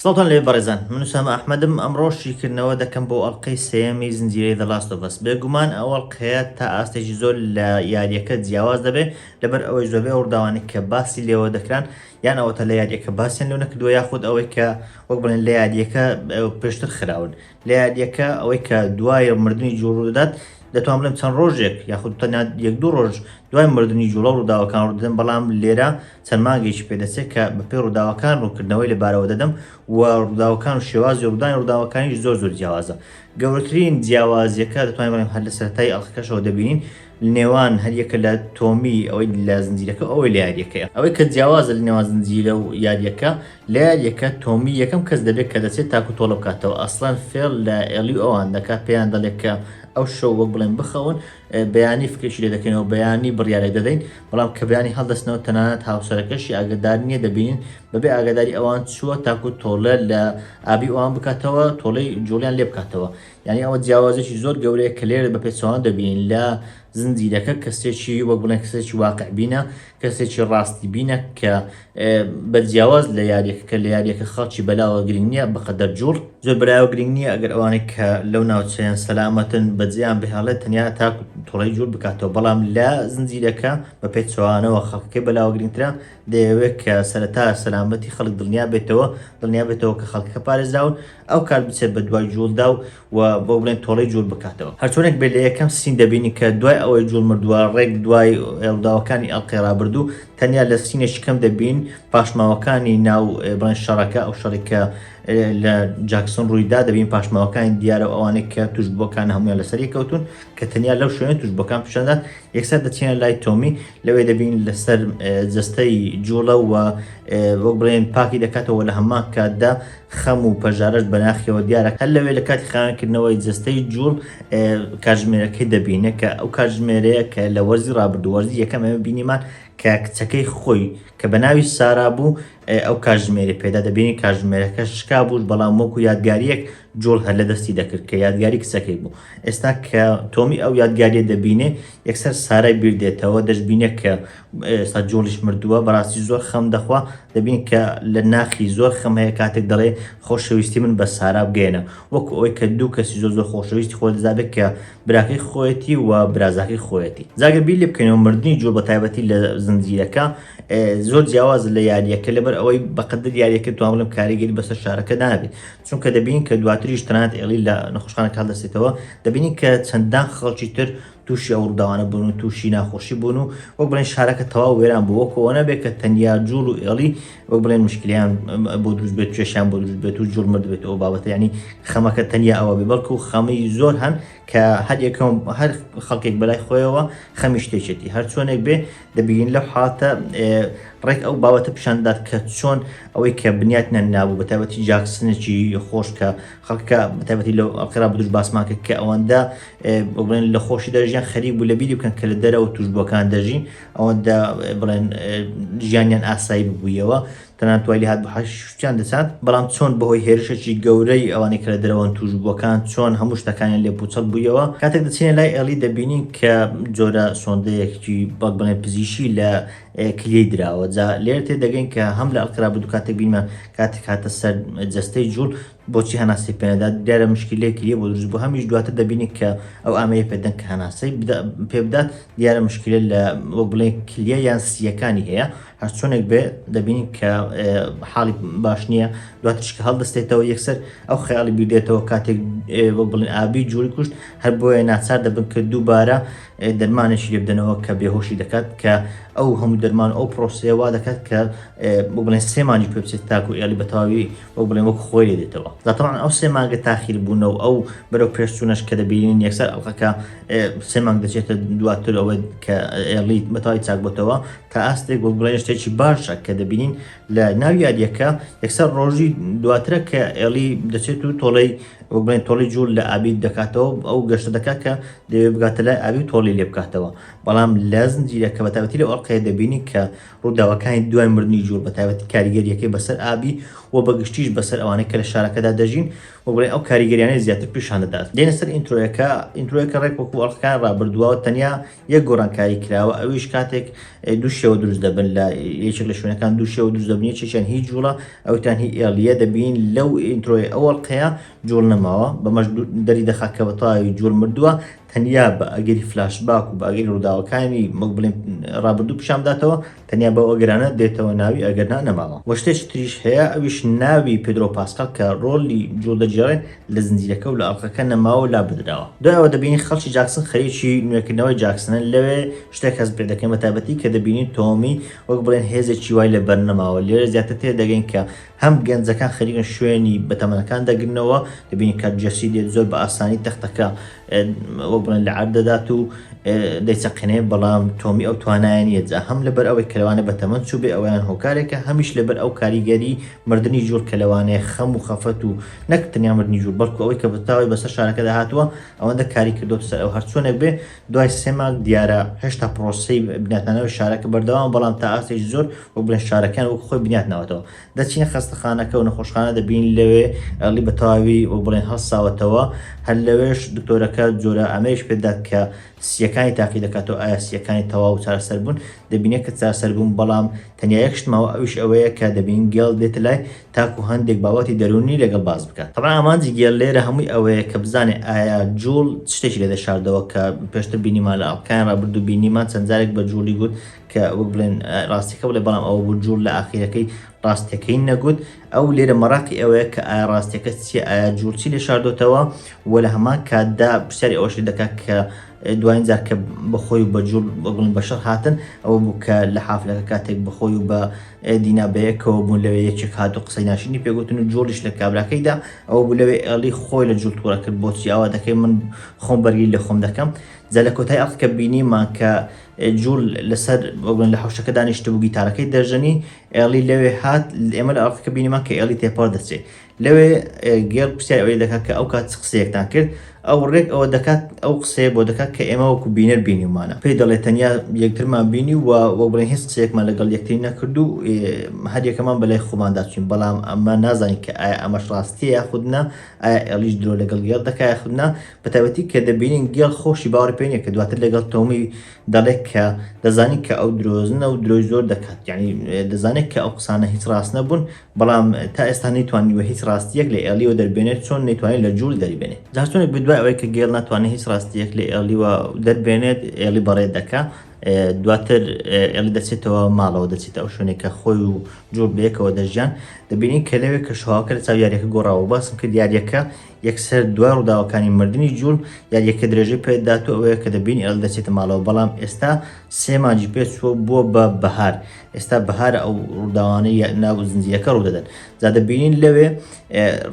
سڵاوتان لێ بەڕێزان من ئوسامە ئەحمەدم ئەمڕۆ شیکردنەوە دەکەم بۆ ئەڵقەی سێیەمی زنجیرەی The Last of Us بێگومان ئەو ئەڵقەیە تا ئاستێکی زۆر لە یاریەکە جیاواز دەبێت لەبەر ئەوەی زۆربەی ئەو ڕووداوانەی کە باسی لێوە دەکران یان ئەوەتە لە یاریەکە باسیان لێو نەکردووە یاخود ئەوەی کە وەک بڵێن لە یاریەکە پێشتر خراون لە یاریەکە ئەوەی کە دوای مردنی جوڵ ڕوودەدات دەتوان بڵێم چەند ڕۆژێک یاخود تەنیا یەک دوو ڕۆژ دوای مردنی جوڵە ڕووداوەکان ڕوودەدەن بەڵام لێرە چەند مانگێکی پێدەچێت کە بەپێی ڕووداوەکان ڕوونکردنەوەی لەبارەوە دەدەم و ڕووداوەکان و شێوازی ڕوودانی ڕووداوەکانیش زۆر زۆر جیاوازە گەورەترین جیاوازیەکە دەتوانین بڵێم هەر لە سەرەتای ئەڵقەکەشەوە دەبینین نێوان هەریەکە لە تۆمی ئەوەی لە زنجیرەکە ئەوەی لە یاریەکەیە ئەوەی کە جیاوازە لە نێوان زنجیرە و یاریەکە لە یاریەکە تۆمی یەکەم کەس دەبێت کە دەچێت تاکو تۆڵە بکاتەوە ئەسڵەن فێڵ لە ئێڵی و ئەوان دەکات پێیان دەڵێت کە ئەو شەو وەک بڵێن بخەون بەیانی فکرێکی لێ دەکەینەوە بەیانی بڕیارێک دەدەین بەڵام کە بەیانی هەڵدەستنەوە تەنانەت هاوسەرەکەشی ئاگدار نییە دەبینین بەبێ ئاگاداری ئەوان چووە تاکو تۆڵە لە ئابی ئەوان بکاتەوە تۆڵەی جوڵیان لێ بکاتەوە یانی ئەوە جیاوازێکی زۆر گەورەیە کە لێرە بە پێچەوانە دەبینین لە زنجیرەکە کەسێکی وەک بڵێن کەسێکی واقع بینە کەسێکی ڕاستی بینە کە بە جیاواز لە یاریەکە کە لە یاریەکە خەڵکی بەلاوە گرنگ نییە بەقەدەر جوڵ زۆر بەلایەوە گرنگ نییە ئەگەر ئەوانەی کە لەو ناوچەیەن سەلامەتن بەجێیان بهێڵێت تەنیا تاکو تۆڵەی جوڵ بکاتەوە بەڵام لە زنجیرەکە بە پێچەوانەوە خەڵکەکەی بەلاوە گرنگترە دەیەوێت کە سەرەتا سەلامەتی خەڵک دڵنیا بێتەوە دڵنیا بێتەوە کە خەڵکەکە پارێزراون ئەو کات بچێت بە دوای جوڵدا و و بۆ بڵێن تۆڵەی جوڵ بکاتەوە. هەرچۆنێک بێت لە یەکەم scene دەبینی کە دوای ئەوەی جوڵ مردووە ڕێک دوای ڕووداوەکانی ئەڵقەی ڕابردوو تەنیا لە scene ێکی کەم دەبین پاشماوەکانی ناو بڵێن شەڕەکە ئەو شەڕی کە لە جاکسۆن ڕوویدا دەبین پاشماوەکانی دیارە و ئەوانەی کە توشبووەکان هەمویان لەسەر یەکەوتون کە تەنیا لەو شوێنە توشبووەکان پیشاندات یەکسەر دەچینە لای تۆمی لەوێ دەبین لەسەر جەستەی جوڵە و وەک بڵێن پاکی دەکاتەوە لە هەمان کاتدا خەم و پەژارەش بەناخیەوە دیارە هەر لەوێ لە کاتی خاوێنکردنەوەی جەستەی جوڵ کاتژمێرەکەی دەبینێ کە ئەو کاتژمێرەیە کە لە وەرزی ڕابردوو وەرزی یەکەم ئێمە بینیمان کە کچەکەی خۆی کە بە ناوی سارا بوو ئەو کاتژمێری پێدا دەبینی کاتژمێرەکە شکا بوو بەڵام وەکو یادگاریەک جوڵ هەر لە دەستی دەکرد کە یادگاری کچەکەی بوو ئێستا کە تۆمی ئەو یادگاریە دەبینێ یەکسەر سارای بیر دێتەوە دەشبینێ کە ئێستا جۆڵیش مردووە بەڕاستی زۆر خەم دەخوا دەبین کە لە ناخی زۆر خەم هەیە کاتێک دەڵێ خۆشەویستی من بە سارا بگەێنە وەکو ئەوەی کە دوو کەسی زۆر زۆر خۆشەویستی خۆی دەزابێت کە براکەی خۆیەتی و برازاکەی خۆیەتی جاگەر بیر لێ بکەینەوە مردنی جۆڵ بە تایبەتی لە زنجیرەکە زۆر جیاواز لە یاریەکە لەبەر ئەوەی بەقدر یاریەکە توان بڵێم کاریگەری بەسەر شارەکە نابێت چونکە دەبین کە دواتریش تەنانەت ئێڵی لە نەخۆشخانەکە هەڵدەستێتەوە دەبینین کە چەندان خەڵکی تر تووشی ئەو ڕووداوانە بوون و تووشی ناخۆشی بوون و وەک بڵێن شارەکە تەواو وێران بوو وەکو ئەوە نەبێت کە تەنیا جوڵ و ئێڵی وەک بڵێن مشکلیان بۆ دروست بێت کێشیان بۆ دروست بێت و جوڵ مرد بێت ئەو بابەتە ینی خەمەکە تەنیا ئەوە بێ بەڵکو خەمی زۆر هەن کە هەر یەکەم هەر خەڵکێک بەلای خۆیەوە خەمی شتێکێتی هەر چۆنێک بێ دەبینین لەو حاڵەتە ڕێک ئەو بابەتە پیشان دەدات کە چۆن ئەوەی کە بنیاتیان نابوو بە تایبەتی جاکسنێکی خۆش کە خەڵکە بە تایبەتی لەو ئەڵقەی ڕابردووش باسمان کرد کە ئەوەندە بڵێن لە خۆشی دەژیان خەریک بوو لە بیری بکەن کە لە دەرەوە توشبووەکان دەژین ئەوەندە بڵێن ژیانیان ئاسایی ببوویەوە تەنانەت وای لێهات بوو حەشیشیان دەچاند، بەڵام چۆن بەهۆی هێرشێکی گەورەی ئەوانەی کە لە دەرەوەن تووشبووەکان چۆن هەموو شتەکانیان لێ پووچەڵ بوویەوە. کاتێک دەچینە لای ئێڵی دەبینین کە جۆرە سۆندەیەکی وەک بڵێن پزیشی لە کلیەی دراوە، جا لێرە تێدەگەین کە هەم لە ئەڵقەی ڕابردوو کاتێک بینیمان کاتێک هاتە سەر جەستەی جوڵ بۆچی هەناسەی پێنەدا دیارە مشکیلەی کلیە بۆ دروست بوو هەمیش دواتر دەبینین کە ئەو ئامێرەی پێدەن کە هەناسەی پێ بدات دیارە مشکلە لە وەک بڵێن کلیە یان سیەکانی هەیە هەرچۆنێک بێ دەبینین کە حاڵی باش نییە دواترش کە هەڵدەستێتەوە یەکسەر ئەو خەیاڵی بیردێتەوە کاتێک وەک بڵێن ئابی جوری کوشت هەر بۆیە ناچار دەبن کە دووبارە دەرمانێکی لێ بدەنەوە کە بێهۆشی دەکات کە ئەو هەموو دەرمان ئەو پرۆسەیە وا دەکات کە بۆ بڵێن سێ مانگی پێ بچێت تاکو ئێڵی بە تەواوی وەک بڵێن وەک خۆی لێ دێتەوە جا تەبعەن ئەو سێ مانگە تاخیر بوونە و ئەو بەرەو پێشچوونەش کە دەبینین یەکسەر ئەڵقەکە سێ مانگ دەچێتە دواتر ئەوەی کە ئێڵی بە تەواوی چاک بۆتەوە تا ئاستێک وەک بڵێن شتێکی باشە کە دەبینین لە ناو یاریەکە یەکسەر ڕۆژی دواترە کە ئێڵی دەچێت و تۆڵەی وەک بڵێن تۆڵی جوڵ لە ئابی دەکاتەوە ئەو گەشتە دەکات کە دەیەوێت بگاتە لای ئابی و تۆڵی لێ بکاتەوە بەڵام لە زنجیرەکە بە تایبەتی لەو ئەڵقەیە دەبینی کە ڕووداوەکانی دوای مردنی جوڵ بە تایبەتی کاریگەریەکەی بەسەر ئابی و و بە گشتیش بەسەر ئەوانەی کە لە شارەکەدا دەژین وەک بڵێن ئەو کاریگەریانەی زیاتر پیشان دەدات. دێنە سەر intro یەکە، intro یەکە ڕێک وەکو ئەڵقەکانی ڕابردووە تەنیا یەک گۆڕانکاری کراوە ئەویش کاتێک دوو شێوە دروست دەبن لە یەکێک لە شوێنەکان دوو شێوە دروست دەبن یەکێکیان هی جوڵە ئەوتان هی ئێڵیە دەبین لەو intro ی ئەو ئەڵقەیە جوڵ نەماوە بەمەش دەری دەخات کە بە تەواوی جوڵ مردووە تەنیا بە ئەگەری فلاشباک و بە ئەگەری ڕووداوەکانی وەک بڵێن ڕابردوو پیشان بداتەوە تەنیا بەو ئەگەرانە دێتەوە ناوی ئەگەر نا نەماوە. وە شتێکی تریش هەیە ئەویش ناوی پێدرۆ پاسکال کە ڕۆڵی جوڵ دەگێڕێ لە زنجیرەکە و لە ئەڵقەکە نەماوە و لابردراوە. دوای ئەوە دەبینین خەڵکی جاکسن خەریکی نوێکردنەوەی جاکسنن لەوێ شتێک هەست پێ دەکەین بە تایبەتی کە دەبینین تۆمی وەک بڵێن هێزێکی وای لەبەر نەماوە لێرە زیاتر تێدەگەین کە هەم گەنجەکان خەریکن شوێنی بەتەمەنەکان دەگرنەوە، دەبینین کە جێسی دێت زۆر بە ئاسانی تەختەکە وەک بڵێن لە عەرد دەدات و دەیچەقێنێ، بەڵام تۆمی ئەو توانایە نییە، جا هەم لەبەر ئەوەی کە لەوانەیە بەتەمەن چووبێ ئەوەیان هۆکارێکە، هەمیش لەبەر ئەو کاریگەری مردنی جوڵ کە لەوانەیە خەم و خەفەت و نەک تەنیا مردنی جوڵ بەڵکو ئەوەی کە بەتەواوی بەسەر شارەکەدا هاتووە ئەوەندە کاری کردۆتە سەر ئەو هەرچۆنێک بێ دوای سێ مانگ دیارە هێشتا پرۆسەی بنیاتنانەوەی شارەکە بەردەوامە، بەڵام تا ئاستێکی زۆر وەک بڵێن شارەکەیان وەک خۆی بنیات ناوەتەوە. دەچینە خەستەخانەکە و نەخۆشخانە دەبینین لەوێ ئێڵی بە تەواوی وەک بڵێن هەڵساوەتەوە، هەر لەوێش دکتۆرەکە جۆرە ئامێریش پێدات کە سییەکانی تاقی دەکاتەوە ئایا سییەکانی تەواو چارەسەر بوون، دەبینێت کە چارەسەر بوون، بەڵام تەنیا یەک شت ماوە ئەویش ئەوەیە کە دەبینین گێڵ دێتە لای تاکو هەندێک بابەتی دەروونی لەگەڵ باس بکات. تەبعەن ئامانجی گێڵ لێرە هەمووی ئەوەیە کە بزانێت ئایا جوڵ چ شتێکی لێ دەشاردەوە کە پێشتر بینیمان لە ئەڵقەکانی ڕابردوو بینیمان چەند جارێک بە جوڵی گوت کە وەک بڵێن ڕاستیەکە بڵێ بەڵام ئەوە بوو جوڵ لە ئاخیرەکەی ڕاستیەکەی نەگوت ئەو لێرە مەراقی ئەوەیە کە ئایا ڕاستیەکە چییە ئایا جوڵ چی لێ شاردۆتەوە و لە هەمان کاتدا پرسیاری ئەوەشی دەکات کە دوایین جار کە بەخۆی و بە جوڵ بڵێن بەشەڕ هاتن ئەوە بوو کە لە حافلەکە کاتێک بەخۆی و بە دینا بەیەکەوە بوون لەوێ یەکێک هات و قسەی ناشرینی پێگوتن و جوڵیش لە کابراکەیدا ئەوە بوو لەوێ ئێڵی خۆی لە جوڵ توڕە کرد بۆچی ئاوا دەکەی من خۆم بەرگری لە خۆم دەکەم جا لە کۆتای ئەڵقەکە بینیمان کە جوڵ لەسەر بڵێن لە حەوشەکە دانیشتبوو گیتارەکەی دەژەنی ئێڵی لەوێ هات ئێمە لە ئەڵقەکە بینیمان کە ئێڵی تێپەڕ دەچێت لەوێ گێڵ پرسیاری ئەوەی دەکات کە ئەو کات چ قسەیەکتان کرد ئەو ڕێک ئەوە دەکات ئەو قسەیە بۆ دەکات کە ئێمە وەکو بینەر بینیومانە پێی دەڵێت تەنیا یەکترمان بینی و وەک بڵێن هیچ قسەیەکمان لەگەڵ یەکتری نەکرد و هەر یەکەمان بەلای خۆماندا چوین بەڵام ئەمە نازانین کە ئایا ئەمەش ڕاستیە یاخود نا ئایا ئێڵیش درۆ لەگەڵ گێڵ دەکات یاخود نا بەتایبەتی کە دەبینین گێڵ خۆشی باوەڕی پێ نییە کە دواتر لەگەڵ تۆمی دەڵێت کە دەزانین کە ئەو درۆزنە و درۆی زۆر دەکات یعنی دەزانێت کە ئەو قسانە هیچ ڕاست نەبوون بەڵام تا ئێستا نەیتوانیوە هیچ ڕاستییەک لە ئێڵیوە دەربێنێت، چۆن نەیتوانی لە جوڵ دەریبێنێت؟ جا چۆنێک بێت دوای ئەوەی کە گێڵ ناتوانێت هیچ ڕاستییەک لە ئێڵیوە دەربێنێت، ئێڵی بەڕێ دەکا. دواتر ئێڵی دەچێتەوە ماڵەوە، دەچێتە ئەو شوێنەی کە خۆی و جوڵ بەیەکەوە دەژیان. دەبینین کە لەوێ کەشوهەواکە لە چاو یارییەکە گۆڕاوە. باسم کرد یارییەکە یەکسەر دوای ڕووداوەکانی مردنی جوڵ یارییەکە درێژەی پێدات و ئەوەیە کە دەبینین ئێڵی دەچێتە ماڵەوە، بەڵام ئێستا سێ مانگی پێچووە بووە بە بەهار. ئێستا بەهارە ئەو ڕووداوانەی ناو زنجیرەکە ڕوودەدەن جا دەبینین لەوێ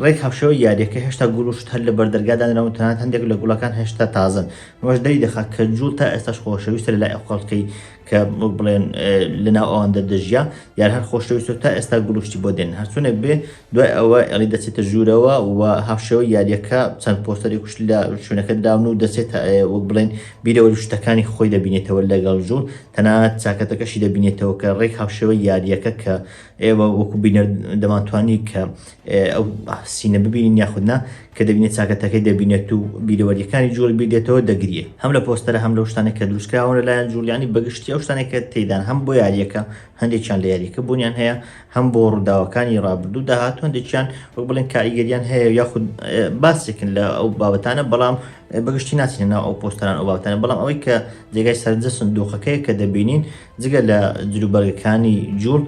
ڕێک هاوشێوەی یاریەکە هێشتا گوڵ و شت هەر لە بەردەرگا دانراون تەنانەت هەندێک لە گوڵەکان هێشتا تازەن ئەمەش دەری دەخات کە جوڵ تا ئێستاش خۆشەویستە لەلای ئەو خەڵکەی کە وەک بڵێن لەناو ئەواندا دەژیا یار هەر خۆشەویستە تا ئێستا گوڵ و شتی بۆ دێن هەرچۆنێک بێ دوای ئەوە ئێڵی دەچێتە ژوورەوە و هاوشێوەی یاریەکە چەند پۆستەرێک شت لە شوێنەکە دراون و دەچێتە وەک بڵێن بیرەوەری شتەکانی خۆی دەبینێتەوە لەگەڵ جوڵ تەنانەت چاکەتەکەشی دەبینێتەوە کە ڕێک هاوشێوەی یاریەکە کە ئێوە وەکو بینەر دەمانتوانی کە ئەو scene ە ببینین یاخود نا کە دەبینێت چاکەتەکەی دەبینێت و بیرەوەریەکانی جوڵ بیردێتەوە دەگریێ هەم لە پۆستەرە هەم لەو شتانێک کە دروستکراون لەلایەن جوڵیانی بەگشتی ئەو شتانێک کە تێدان هەم بۆ یاریەکە هەندێکیان لە یاریەکە بوونیان هەیە هەم بۆ ڕووداوەکانی ڕابردوو داهاتوو هەندێکیان وەک بڵێن کاریگەریان هەیە یاخود باسێکن لە ئەو بابەتانە بەڵام بەگشتی ناچینە ناو ئەو پۆستەران ئەو بابەتانە بەڵام ئەوەی کە جێگای سەرنجە سندوقەکەیە کە دەبینین جگە لە جلوبەرگەکانی جوڵ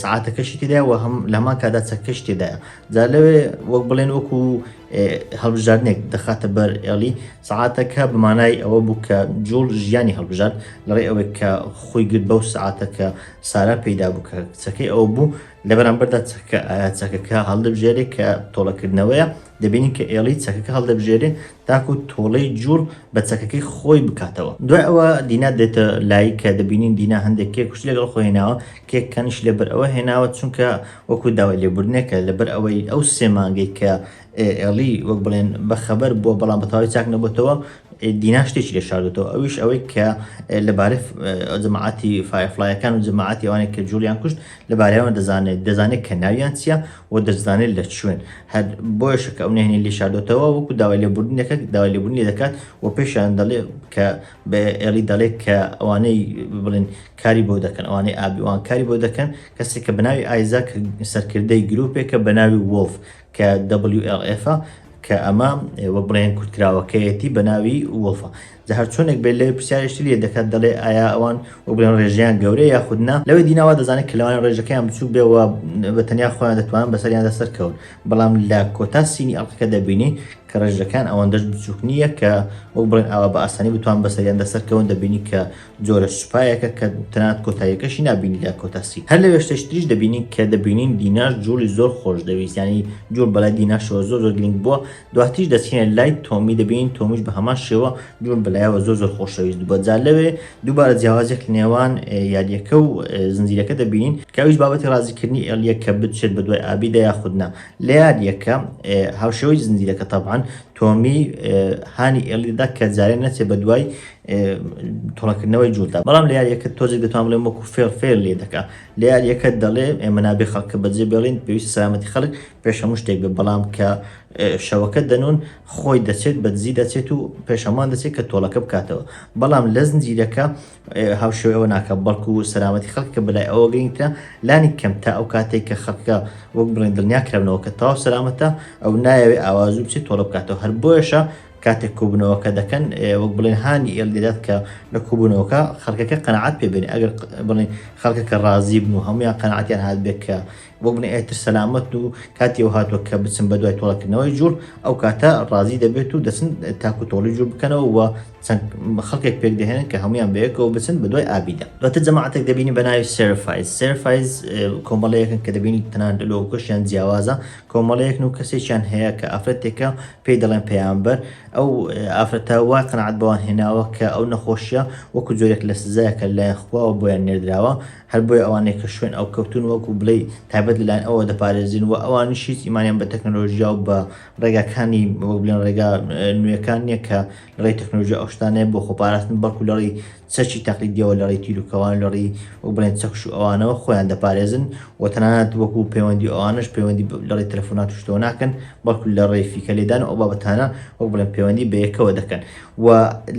سعاتەکەشی تێدایە و هەم لە هەمان کاتدا چەکەکەشی تێدایە جا لەوێ وەک بڵێن وەکو هەڵبژاردنێک دەخاتە بەر ئێڵی سعاتەکە بەمانای ئەوە بوو کە جوڵ ژیانی هەڵبژارد لەڕێی ئەوەی کە خۆی گرت بەو سعاتە کە سارا پێیدا بوو کە کچەکەی ئەو بوو لە بەرامبەردا چەکە ئایا چەکەکە هەڵدەبژێرێ کە تۆڵەکردنەوەیە دەبینین کە ئێڵی چەکەکە هەڵدەبژێرێ تاکو تۆڵەی جوڵ بە چەکەکەی خۆی بکاتەوە. دوای ئەوە دینا دێتە لای کە دەبینین دینا هەندێک کێک شتی لەگەڵ خۆی هێناوە، کێکەکانیشی لەبەر ئەوە هێناوە چونکە وەکو داوای لێبوردنێکە لەبەر ئەوەی ئەو سێ مانگەی کە ئێڵی وەک بڵێن بەخەبەر بووە بەڵام بەتەواوی چاک نەبۆتەوە. دینا شتێکی لێ شاردۆتەوە ئەویش ئەوەی کە لەبارەی جەماعەتی Firefly ەکان و جەماعەتی ئەوانەی کە جوڵیان کوشت لەبارەیەوە دەزانێت دەزانێت کە ناویان چییە و دەزانێت لە کوێن هەر بۆیەشە کە ئەو نهێنی لێ شاردۆتەوە وەکو داوای لێبوردن دەکات داوای لێبوردن لێ دەکات و پێشیان دەڵێ کە بە ئێڵی دەڵێ کە ئەوانەی بڵێن کاری بۆ دەکەن ئەوانەی ئابی ئەوان کاری بۆ دەکەن کەسێک کە بەناوی ئایزاک سەرکردەی گروپێکە بەناوی Wolf کە WLF کە ئەمە وەک بڵێن کورتکراوەکەیەتی بە ناوی Wolf ە. جا هەرچۆنێک بێت لەوێ پرسیارێکی لێ دەکات دەڵێ ئایا ئەوان وەک بڵێن ڕێژەیان گەورەیە یاخود نا؟ لەوێ دینا وا دەزانێت کە لەوانەیە ڕێژەکەیان بچووک بێ و بە تەنیا خۆیان دەتوانن بەسەریاندا سەرکەون بەڵام لە کۆتا scene ی ئەڵقەکە دەبینی کە ڕێژەکان ئەوەندەش بچووک نییە کە وەک بڵێن ئاوا بە ئاسانی بتوان بەسەریاندا سەرکەون دەبینی کە جۆرە سوپایەکە کە تەنانەت کۆتاییەکەشی نابینی لە کۆتا scene. هەر لەوێ شتێکی تریش دەبینین کە دەبینین دیناش جوڵی زۆر خۆش دەویست یانی جوڵ بەلای دیناشەوە زۆر زۆر گرنگ بووە دواتریش دەچینە لای تۆمی دەبینین تۆمیش بە هەمان شێوە جوڵ بەلایەوە زۆر زۆر خۆشەویست بووە جا لەوێ دووبارە جیاوازێک لە نێوان یاریەکە و زنجیرەکە دەبینین کە ئەویش بابەتی ڕازیکردنی ئێڵیە کە بچێت بە دوای ئابیدا یاخود نا لە یاریەکە هاوشێوەی زنجیرەکە تەبعەن تۆمی هانی ئێڵی دەدا کە جارێ نەچێت بە دوای تۆڵەکردنەوەی جوڵدا بەڵام لە یاریەکە تۆزێک دەتوان بڵێم وەکو فێڵ فێڵ لێ دەکا لە یاریەکە دەڵێ ئێمە نابێ خەڵکە بەجێ بێڵین پێویستە سەلامەتی خەڵک پێش هەموو شتێک بێ بەڵام کە شەوەکە دەنون خۆی دەچێت بە دزی دەچێت و پێش هەمووان دەچێت کە تۆڵەکە بکاتەوە بەڵام لە زنجیرەکە هاوشێوەی ئەوە ناکە بەڵکو سەلامەتی خەڵکە بەلای ئەوە گرنگترە لانی کەم تا ئەو کاتێک کە خەڵکە وەک بڵێن دڵنیا کرابنەوە کە تەواو سەلامەتە ئەو نایەوێ ئاوازو بچێت تۆڵە بکاتەوە هەر بۆیەشە کاتێک کۆبوونەوەکە دەکەن وەک بڵێن هانی ئێڵ دەدات کە لە کۆبوونەوەکە خەڵکەکە قەناعەت پێ بێنێ ئەگەر بڵێن خەڵکەکە ڕازی بن و هەمویان قەناعەتیان هات بێت کە وەک بڵێن ئێتر سەلامەت و کاتی ئەو هاتووە کە بچن بە دوای تۆڵەکردنەوەی جوڵ ئەو کاتە ڕازی دەبێت و دەچن تاکو تۆڵی جوڵ بکەنەوە و چەند خەڵکێک پێک دەهێنن کە هەمویان بەیەکەوە بچن بە دوای ئابیدا. دواتر جەماعەتێک دەبینی بە ناوی Seraphites Seraphites کۆمەڵەیەکن کە دەبینی تەنانەت لۆگۆکەشیان جیاوازە کۆمەڵەیەکن و کەسێکیان هەیە کە ئافرەتێکە پێی دەڵێن پەیامبەر ئەو ئافرەتە وا قەناعەت بەوان هێناوە کە ئەو نەخۆشیە وەکو جۆرێک لە سزایەکە لەلایەن خواوە بۆیان نێردراوە هەر بۆیە ئەوانەی کە شوێن ئەو کەوتون وەکو بڵێی تایبەت لەلایەن ئەوە دەپارێزین و ئەوانیش هیچ ئیمانیان بە تەکنەلۆژیا و بە ڕێگاکانی وەک بڵێن ڕێگا نوێکان نییە کە لەڕێی تەکنەلۆژیا ئەو شتانەیە بۆ خۆپاراستن بەڵکو لەڕێی چەکی تەقلیدیەوە لەڕێی تیروکەوان لەڕێی وەک بڵێن چەکش و ئەوانەوە خۆیان دەپارێزن و تەنانەت وەکو پەیوەندی ئەوانەش پەیوەندی لەڕێی تەلەفۆنات و شتەوە ناکەن بەڵکو لەڕێی فیکە لێدان و ئەو بابەتانە وەک بڵێن پەیوەندی بە یەکەوە دەکەن و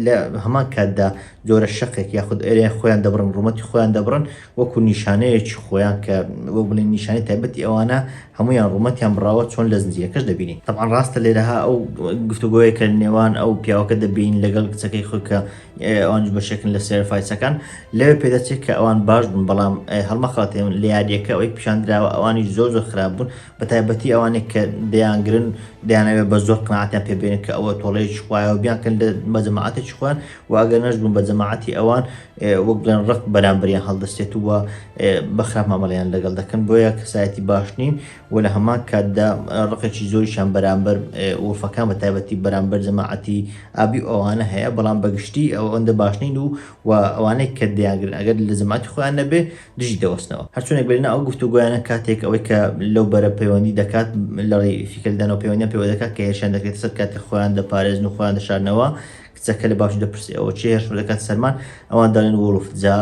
لە هەمان کاتدا جۆرە شەقێک یاخود ئێرەیان خۆیان دەبڕن ڕوومەتی خۆیان دەبڕن وەکو نیشانەیەکی خۆیان کە وەک بڵێن نیشانەی تایبەتی ئەوانە هەموویان ڕوومەتیان بڕاوە چۆن لە زنجیرەکەش دەبینین تەبعەن ڕاستە لێرەها ئەو گفتوگۆیە کە نێوان ئەو پیاوەکە دەبین لەگەڵ کچەکەی خۆی کە ئەوانیش بەشێکن لە Seraphites ەکان لەوێ پێدەچێت کە ئەوان باش بوون بەڵام هەڵمەخەڵەتێن لە یاریەکە ئەوەی پیشاندراوە ئەوانیش زۆر زۆر خراپ بوون بە تایبەتی ئەوانێک کە دەیانگرن دەیانەوێت بە زۆر قەناعەتیان پێ بێنن کە ئەوە تۆڵەیەکی خوایە و بیانکەن بە جەماعەتێکی خۆیان و ئەگەر نەشبوون بە جەماعەتی ئەوان وەک بڵێن ڕق بەرامبەریان هەڵدەستێت و بە خراپ مامەڵەیان لەگەڵ دەکەن بۆیە کەسایەتی باش نین و لە هەمان کاتدا ڕقێکی زۆریشیان بەرامبەر Wolf ەکان بە تایبەتی بەرامبەر جەماعەتی ئابی و ئەوانە هەیە بەڵام بەگشتی ئەوەندە باش نین و و ئەوانەی کە دەیانگرن ئەگەر لە جەماعەتی خۆیان نەبێ دژی دەوەستنەوە هەرچۆنێک بێت ئەو گفتوگۆیانە کاتێک ئەوەی کە لەو بەرە پەیوەندی دەکات لە ڕێی فیکەلدانەوە پەیوەندیان پێوە دەکات کە هێرشیان دەکرێتە سەر کاتێک خۆیان دەپارێزن و خۆیان دەشارنەوە کچەکە لە باوکی دەپرسێ ئەوە چی هێرش دەکات سەرمان ئەوان دەڵێن Wolf جا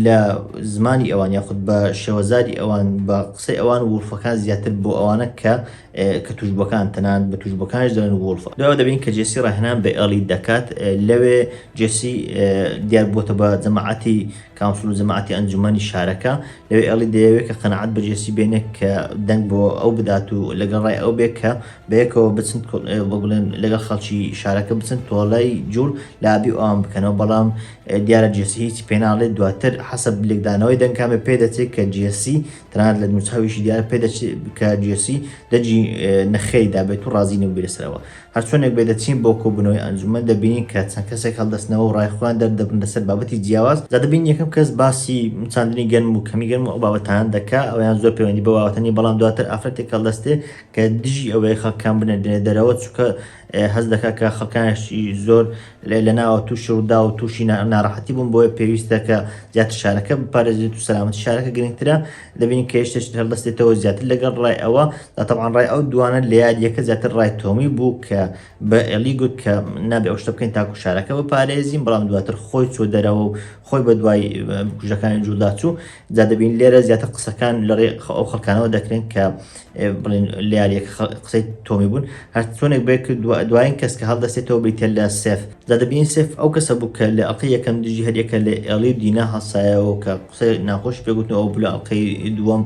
لە زمانی ئەوان یاخود بە شێوەزاری ئەوان بە قسەی ئەوان Wolf ەکان زیاتر بۆ ئەوانە کە کە توشبووەکان تەنانەت بە توشبووەکانیش دەڵێن Wolf دوایەوە دەبین کە جێسی ڕاهێنان بە ئێڵی دەکات لەوێ جێسی دیار بۆتە بە جەماعەتی council و جەماعەتی ئەنجومەنی شارەکە لەوێ ئێڵی دەیەوێت کە قەناعەت بە جێسی بێنێت کە دەنگ بۆ ئەو بدات و لەگەڵ ڕای ئەو بێ کە بەیەکەوە بچن بۆ بڵێن لەگەڵ خەڵکی شارەکە بچن تۆڵەی جوڵ لە ئابی ئەوان بکەنەوە بەڵام دیارە جێسی هیچ پێناڵێت دواتر حەسەب لێکدانەوەی دەنگکامێ پێدەچێت کە جێسی تەنانەت لە نووساویشی دیارە پێدەچێت کە جێسی دەجی نەخێری دابێت و ڕازی نەبوو لەسەرەوە هەرچۆنێک بێ دەچین بۆ کۆبوونەوەی ئەنجومەن دەبینین کە چەند کەسێک هەڵدەستنەوە و ڕای خۆیان دەردەبرن لەسەر بابەتی جیاواز جا دەبینین یەکەم کەس باسی چاندنی گەنم و کەمی گەنم و ئەو بابەتانە دەکا ئەویان زۆر پەیوەندی بە بابەتە نیە بەڵام دواتر ئافرەتێک هەڵدەستێ کە دژی ئەوەیە خەڵکان بنێردرێنە دەرەوە چونکە هەست دەکات کە خەڵکانێکی زۆر لە ناوە تووشی ڕوودا و تووشی ناڕەحەتی بوون بۆیە پێویستە کە زیاتر شارەکە بپارێزێت و سەلامەتی شارەکە گرنگترە دەبینین کە هێشتێکی هەڵدەستێتەوە زیاتر لەگەڵ ڕای ئەوە تەبعەن ڕای ئەو دوانە لە یاریەکە زیاتر ڕای تۆمی بوو کە. بە ئێڵی گوت کە نابێ ئەو شتە بکەین تاکو شارەکە بپارێزین، بەڵام دواتر خۆی چووە دەرەوە و خۆی بە دوای بکوژەکانی جوڵدا چوو. جا دەبین لێرە زیاتر قسەکان لە ڕێ ئەو خەڵکانەوە دەکرێن کە بڵێن لە یاریەکە قسەی تۆمی بوون. هەر چۆنێک بێت کە دوایین کەس کە هەڵدەستێتەوە بریتیە لە سێف. جا دەبینین سێف ئەو کەسە بوو کە لە ئەڵقەی یەکەم دژی هەریەکە لە ئێڵی و دینا هەڵسایەوە کە قسەی ناخۆشی پێگوتن و ئەو بوو لە ئەڵقەی دووەم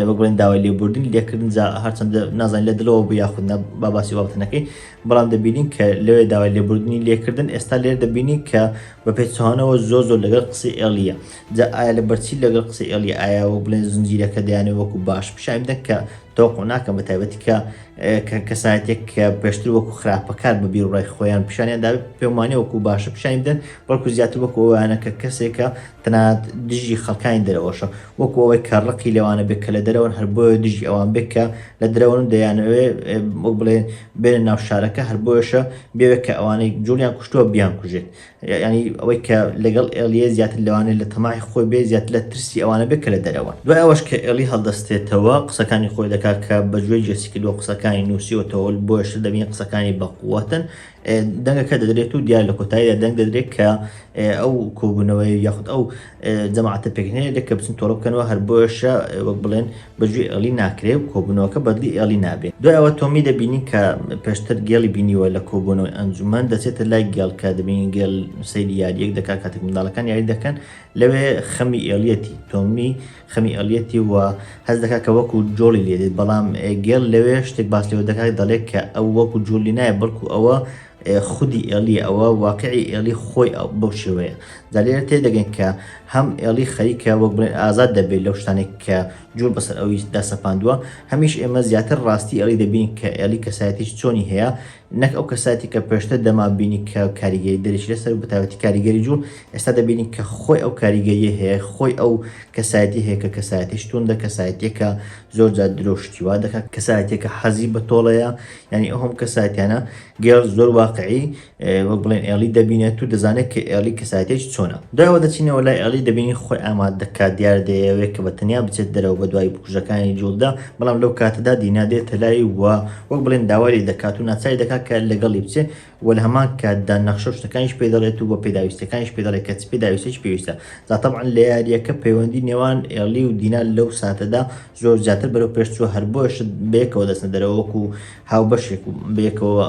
وەک بڵێن داوای لێبوردنی لێکردن. جا هەرچەندە نازانین لە دڵەوە بوو یاخود نا، با باسی بابەتە نەکەین، بەڵام دەبینین کە لەوێ داوای لێبوردنی لێکردن. ئێستا لێرە دەبینین کە بە پێچەوانەوە زۆر زۆر لەگەڵ قسەی ئێڵیە. جا ئایا لە بەرچی لەگەڵ قسەی ئێڵیە؟ ئایا وەک بڵێن زنجیرەکە دەیانەوێت وەکو باش پیشانی بدەن کە تەوقع ناکەن، بە تایبەتی کە کە کەسایەتێک کە پێشتر وەکو خراپەکار بە بیروڕای خۆیان پیشانیان دابێت، پێم وانیە وەکو باشە پیشانی بدەن، بەڵکو زیاتر وەکو ئەوانە کە کەسێکە تەنانەت دژی خەڵکانی دەرەوەشە، وەکو ئەوەی کە ڕقی لەوانە بێت کە لە دەرەوەن، هەر بۆیە دژی ئەوان بێت کە لە دەرەوەن و دەیانەوێ وەک بڵێ بێنە ناو شارەکە، هەر بۆیەشە بێوێت کە ئەوانەی جوڵیان کوشتووە بیانکوژێت. یانی ئەوەی کە لەگەڵ ئێڵیە زیاتر لەوانەیە لە تەماعی خۆی بێ، زیاتر لە ترسی ئەوانە بێت کە لە دەرەوەن. دوای ئەوەش کە ئێڵی هەڵدەستێتەوە قسەکانی خۆی دەکات کە بە گوێی جێسی کردووە، قسەکانی نووسیوەتەوە، بۆیەش دەبینی قسەکانی بە قووەتن. دەنگەکە دەدرێت و دیار لە کۆتاییدا دەنگ دەدرێت کە ئەو کۆبوونەوەی یاخود ئەو جەماعەتە پێکهێنێت کە بچن تۆڵە بکەنەوە، هەر بۆیەشە وەک بڵێن بە گوێی ئێڵی ناکرێ و کۆبوونەوەکە بەدڵی ئێڵی نابێ. دوای ئەوە تۆمی دەبینین کە پێشتر گێڵی بینیوە لە کۆبوونەوەی ئەنجومەن، دەچێتە لای گێڵ کە دەبینین گێڵ سەیری یارییەک دەکات کاتێک منداڵەکان یاری دەکەن، لەوێ خەمی ئێڵیەتی، تۆمی خەمی ئێڵیەتی و هەست دەکات کە وەکو جۆڵی لێ دێت، بەڵام گێڵ لەوێ شتێک باس لێوە دەکات دەڵێت کە ئەو وەکو جۆڵی نایە بەڵکو ئەوە خودی ئێڵیە، ئەوە واقعی ئێڵی خۆی بەو شێوەیە. جا لێرە تێدەگەین کە هەم ئێڵی خەریکە وەک بڵێن ئازاد دەبێت لەو شتانەی کە جوڵ بەسەر ئەوی دا سەپاندووە، هەمیش ئێمە زیاتر ڕاستی ئێڵی دەبینین کە ئێڵی کەسایەتیی چۆنی هەیە نەک ئەو کەسایەتی کە پێشتر دەما بینی کە کاریگەری دەرەکی لەسەر و بەتایبەتی کاریگەری جوڵ، ئێستا دەبینین کە خۆی ئەو کاریگەریە هەیە، خۆی ئەو کەسایەتی هەیە کە کەسایەتیش توندە، کەسایەتیەکە زۆر جار درۆ شتی وا دەکات، کەسایەتیەکە حەزی بە تۆڵەیە، یعنی ئەو هەموو کەسایەتیانە گێڵ زۆر واقعی وەک بڵێن ئێڵی دەبینێت و دەزانێت کە ئێڵی کەسایەتێکی چۆنە. دوای ئەوە دەچینەوە لای ئێڵی دەبینین خۆی ئامادە دەکات، دیارە دەیەوێت کە بە تەنیا بچێت دەرەوە بە دوای بکوژەکانی جوڵدا، بەڵام لەو کاتەدا دینا دێتە لای و وەک بڵێن داوای لێ دەکات و ناچاری دەکات کە لەگەڵی بچێت و لە هەمان کاتدا نەخشە و شتەکانیش پێ دەڵێت و بە پێداویستیەکانیش پێ دەڵێت کە چ پێداویستێکی پێویستە. جا تەبعەن لە یارییەکە پەیوەندی نێوان ئێڵی و دینا لەو ساتەدا زۆر زیاتر بەرەو پێش چووە، هەر بۆیەش بەیەکەوە دەچنە دەرەوە وەکو هاوبەشێک و بەیەکەوە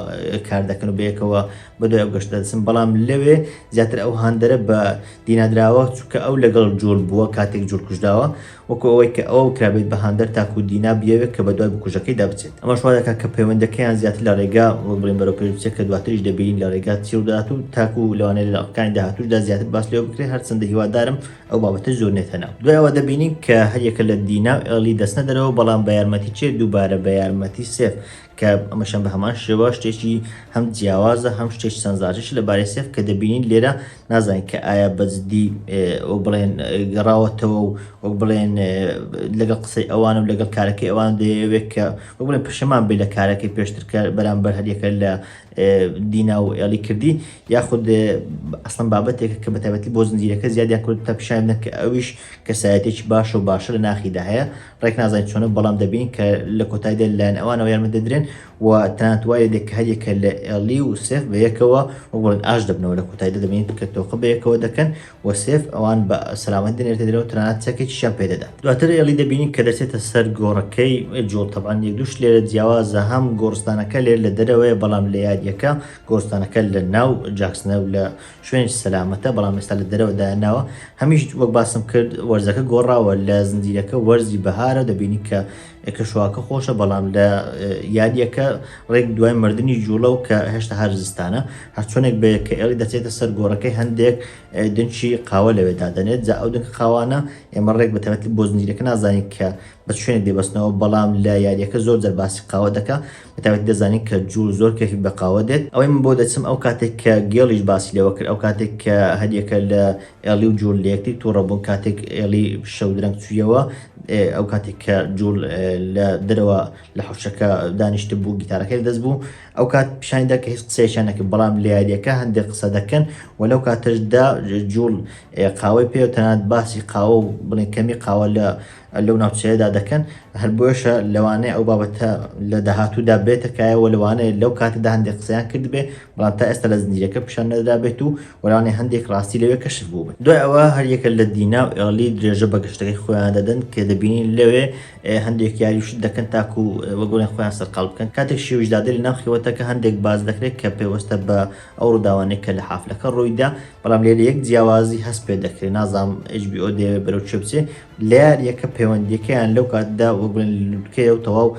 کار دەکەن و بەیەکەوە بەدوای ئەو گەشتە دەچن، بەڵام لەوێ زیاتر ئەو هاندەرە بە دینا دراوە چونکە ئەو لەگەڵ جۆل بووە کاتێک جۆل کوژراوە، وەکو ئەوەی کە ئەوە کرابێت بە هاندەر تاکو دینا بیەوێت کە بەدوای بکوژەکەیدا بچێت. ئەمەش وا دەکات کە پەیوەندەکەیان زیاتر لە ڕێگا وەک بڵێین بەرەو پێش بچێت کە دواتریش دەبینین لە ڕێگا چی ڕوودەدات و تاکو لەوانەیە لە ئەڵقەکانی داهاتووشدا زیاتر باس لێوە بکرێت، هەرچەندە هیوادارم ئەو بابەتە زۆر نێتە ناو. دوای ئەوە دەبینین کە هەریەکە لە دینا و ئێڵی دەچنە دەرەوە بەڵام بە یارمەتی کێ؟ دووبارە بە یارمەتی سێف کە ئەمەشیان بە هەمان شێوە شتێکی هەم جیاوازە هەم شتێکی سەنجڕاکێشە لەبارەی سێف کە دەبینین لێرە نازانین کە ئایا بە جدی وەک بڵێن گەڕاوەتەوە و وەک بڵێن لەگەڵ قسەی ئەوان و لەگەڵ کارەکەی ئەوان دەیەوێت کە وەک بڵێن پەشیمان بێت لە کارەکەی پێشتر کە بەرامبەر هەریەکە لە دینا و ئێڵی کردی یاخود ئەسڵەن بابەتێکە کە بەتایبەتی بۆ زنجیرەکە زیادیان کرد تا پیشان بدەن کە ئەویش کەسایەتێکی باشە و باشە لە ناخیدا هەیە ڕێک نازانین چۆنە بەڵام دەبین کە لە کۆتاییدا لەلایەن ئەوانەوە یارمەتی دەدرێن و تەنانەت وای لێ کە هەریەکە لە ئێڵی و سێف بە یەکەوە وەک بڵێن ئاش دەبنەوە لە کۆتاییدا دەبینین کە تۆقە بە یەکەوە دەکەن و سێف ئەوان بە سەلامەت دەنێرێتە دەرەوە تەنانەت چەکێکیشیان پێ دەدات. دواتر ئێڵی دەبینین کە دەچێتە سەر گۆڕەکەی جۆڵ تەبعەن یەک دوو شت لێرە جیاوازە هەم گۆڕستانەکە لێرە لە دەرەوەیە بەڵام لە یاریەکە گۆڕستانەکە لە ناو جاکسنە و لە شوێنێکی سەلامەتە بەڵام ئێستا لە دەرەوە دایانناوە هەمیش وەک باسم کرد وەرزەکە گۆڕاوە لە زنجیرەکە وەرزی بەهارە دەبینی کە کەشوهەواکە خۆشە بەڵام لە یاریەکە ڕێک دوای مردنی جوڵە و کە هێشتا هەر زستانە هەرچۆنێک بێ کە ئێڵی دەچێتە سەر گۆڕەکەی هەندێک دنکی قاوە لەوێ دادەنێت جا ئەو دنک قاوانە ئێمە ڕێک بە تایبەتی بۆ زنجیرەکە نازانین کە بە شوێنێک دەیبەستنەوە بەڵام لە یاریەکە زۆر جار باسی قاوە دەکا بە تایبەتی دەزانین کە جوڵ زۆر کەفی بە قاوە دێت ئەوەی من بۆ دەچم ئەو کاتێک کە گێڵیش باسی لێوە کرد ئەو کاتێک کە هەریەکە لە ئێڵی و جوڵ لە یەکتری توڕە بوون کاتێک ئێڵی شەو درەنگ چوویەوە ئەو کاتێک کە جوڵ لە دەرەوە لە حوشەکە دانیشتبوو گیتارەکەی لەدەست بوو ئەو کات پیشانی دا کە هیچ قسەیەکیان نەکرد بەڵام لە یاریەکە هەندێک قسە دەکەن و لەو کاتەشدا جوڵ قاوەی پێ و تەنانەت باسی قاوە و بڵێن کەمی قاوە لە لەو ناوچەیەدا دەکەن، هەر بۆیەشە لەوانەیە ئەو بابەتە لە داهاتوودا بێتە کایەوە، لەوانەیە لەو کاتەدا هەندێک قسەیان کردبێ، بەڵام تا ئێستا لە زنجیرەکە پیشان نەدرابێت و لەوانەیە هەندێک ڕاستی لەوێ کەشف بووبن. دوای ئەوە هەریەکە لە دینا و ئێڵی درێژە بە گەشتەکەی خۆیان دەدەن کە دەبینین لەوێ هەندێک یاری و شت دەکەن تاکو وەک بڵێن خۆیان سەرقاڵ بکەن. کاتێک شێویش دادێ لەناو خێوەتەکە هەندێک باس دەکرێت کە پەیوەستە بە ئەو ڕووداوانەی کە لە حافلەکە ڕوویدا، بەڵام لێرە یەک جیاوازی هەست پێ دەکرێت، نازانم HBO دەیەوێت بەرەو کوێ بچێت، لە یارییەکە پەیوەندییەکەیان لەو کاتدا وەک بڵێن لوتکەیە و تەواو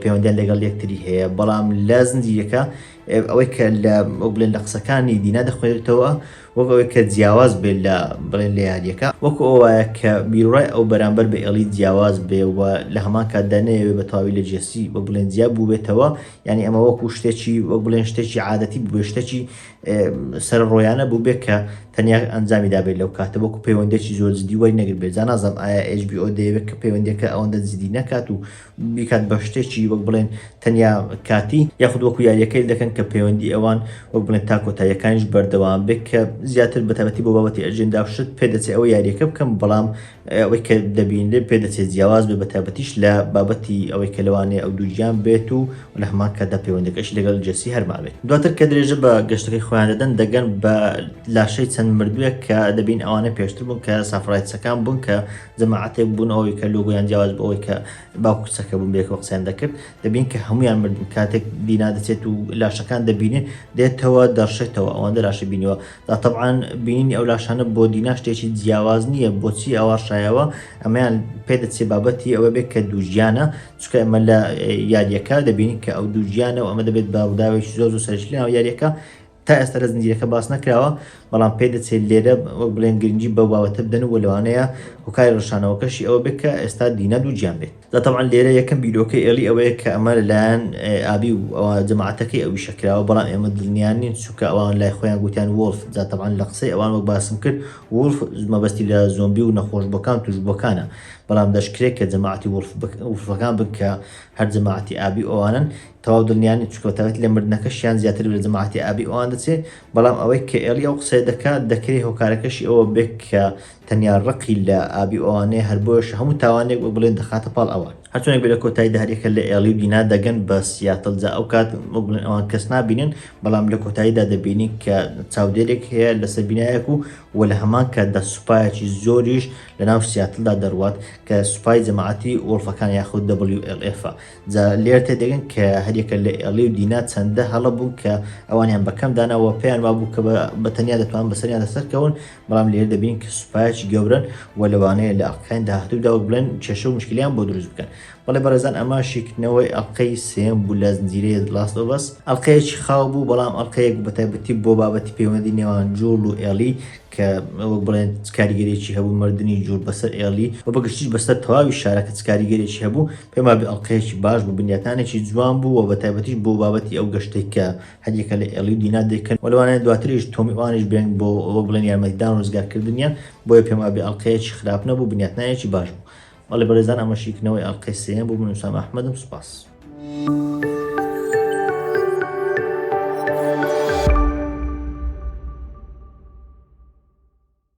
پەیوەندیان لەگەڵ یەکتری هەیە، بەڵام لە زنجیرەکە ئەوەی کە لە وەک بڵێن لە قسەکانی دینا دەخوێنرێتەوە وەک ئەوەی کە جیاواز بێت لە بڵێن لە یارییەکە، وەکو ئەوە وایە کە بیروڕای ئەو بەرامبەر بە ئێڵی جیاواز بێ و لە هەمان کاتدا نەیەوێ بە تەواوی لە جێسی وەک بڵێن جیا بووبێتەوە، یانی ئەمە وەکو شتێکی وەک بڵێن شتێکی عادەتی بووبێ شتێکی سەرەڕۆیانە بووبێ کە تەنیا ئەنجامی دابێت لەو کاتە وەکو پەیوەندێکی زۆر جدی وەری نەگرت جا نازانم ئایا HBO دەیەوێت کە پەیوەندیەکە ئەوەندە جدی نەکات و بیکات بە شتێکی وەک بڵێن تەنیا کاتی یاخود وەکو یاریەکەی دەکەن کە پەیوەندی ئەوان وەک بڵێن تا کۆتاییەکانیش بەردەوام بێت کە زیاتر بەتابەتی بۆ بابەتی ئەجێندا و شت پێدەچێت ئەوە یاریەکە بکەم بەڵام ئەوەی کە دەبینرێت پێدەچێت جیاواز بێت بەتایبەتیش لە بابەتی ئەوەی کە لەوانەیە ئەو دووگیان بێت و لە هەمان کاتدا پەیوەندەکەشی لەگەڵ جێسی هەر مابێت. دواتر کە درێژە بە گەشتەکەی خۆیان دەدەن دەگەن بە لاشەی چەند مردووێک کە دەبین ئەوانە پێشتر بوون کە سافرایتسەکان بوون کە جەماعەتێک بوون ئەوەی کە لۆگۆیان جیاواز بوو ئەوەی کە باوک و کچەکە بوون بەیەکەوە قسەیان دەکرد دەبین کە هەمویان مردن کاتێک دینا دەچێت و لاشەکان دەبینێ دێتەوە دەڕشێتەوە ئەوەندە لاشە بینیوە دا تەبعەن بینینی ئەو لاشانە بۆ دینا شتێکی جیاواز نییە بۆچی ئەوا ڕشایەوە ئەمەیان پێدەچێ بابەتی ئەوە بێت کە دووگیانە چونکە ئەمە لە یاریەکە دەبینین کە ئەو دووگیانە و ئەمە دەبێت بە ڕووداوێکی زۆر زۆر سەرەکی لەناو یاریەکە تا ئێستا لە زنجیرەکە باس نەکراوە بەڵام پێدەچێت لێرە وەک بڵێن گرنگی بەو بابەتە بدەن و لەوانەیە هۆکاری ڕشانەوەکەشی ئەوە بێت کە ئێستا دینا دووگیان بێت. جا تەبعەن لێرە یەکەم بیرۆکەی ئێڵی ئەوەیە کە ئەمە لەلایەن ئابی و ئەوە جەماعەتەکەی ئەویشە کراوە بەڵام ئێمە دڵنیا نین چونکە ئەوان لای خۆیان گوتیان wolf جا تەبعەن لە قسەی ئەوان وەک باسم کرد wolf مەبەستی لە زۆمبی و نەخۆشبووەکان توشبووەکانە بەڵام دەشکرێت کە جەماعەتی wolf wolf ەکان بن کە هەر جەماعەتی ئابی و ئەوانن تەواو دڵنیا نین چونکە بەتایبەتی لە مردنەکەشیان زیاتر لە جەماعەتی ئابی و ئەوان دەچێت بەڵام ئەوەی کە ئێڵی ئەو قسەیە دەکات دەکرێت هۆکارەکەشی ئەوە بێت کە تەنیا ڕقی لە ئابی و ئەوانەیە هەر بۆیەشە هەموو تاوانێک وەک بڵێن دەخاتە پاڵ ئەوان. هەرچۆنێک بێت لە کۆتاییدا هەریەکە لە ئێڵی و دینا دەگەن بە سیاتڵ جا ئەو کات وەک بڵێن ئەوان کەس نابینن بەڵام لە کۆتاییدا دەبینین کە چاودێرێک هەیە لەسەر بینایەک و و لە هەمان کاتدا سوپایەکی زۆریش لە ناو سیاتڵدا دەڕوات کە سوپای جەماعەتی wolf ەکان یاخود WLF ە جا لێرە تێدەگەن کە هەریەکە لە ئێڵی و دینا چەندە هەڵە بوون کە ئەوانیان بەکەم داناوە پێیان وابوو کە بە تەنیا دەتوان بەسەریاندا سەرکەون بەڵام لێرە دەبینین کە سوپایەکی گەورەن و لەوانەیە لە ئەڵقەکانی داهاتوودا وەک بڵێن کێشە و مشکلیان بۆ دروست بکەن. بەڵێ بەڕێزان ئەمە شیکردنەوەی ئەڵقەی سێیەم بوو لە زنجیرەی The Last of Us. ئەڵقەیەکی خاو بوو بەڵام ئەڵقەیەک بوو بەتایبەتی بۆ بابەتی پەیوەندی نێوان جوڵ و ئێڵی کە وەک بڵێن چ کاریگەریەکی هەبوو مردنی جوڵ بەسەر ئێڵی و بەگشتیش بەسەر تەواوی شارەکە چ کاریگەریەکی هەبوو پێم وابێ ئەڵقەیەکی باش بوو بنیاتنانێکی جوان بوو و بەتایبەتیش بۆ بابەتی ئەو گەشتەی کە هەریەکە لە ئێڵی و دینا دەیکەن و لەوانەیە دواتریش تۆمی ئەوانیش بێن بۆ وەک بڵێن یارمەتیدان و ڕزگارکردنیان بۆیە پێم وابێ ئەڵقەیەکی خراپ نەبوو بنیاتنانێکی باش بوو بەڵێ بەڕێزان ئەمە شیکردنەوەی ئەڵقەی سێیەم بوو من وسام ئەحمەدم سوپاس.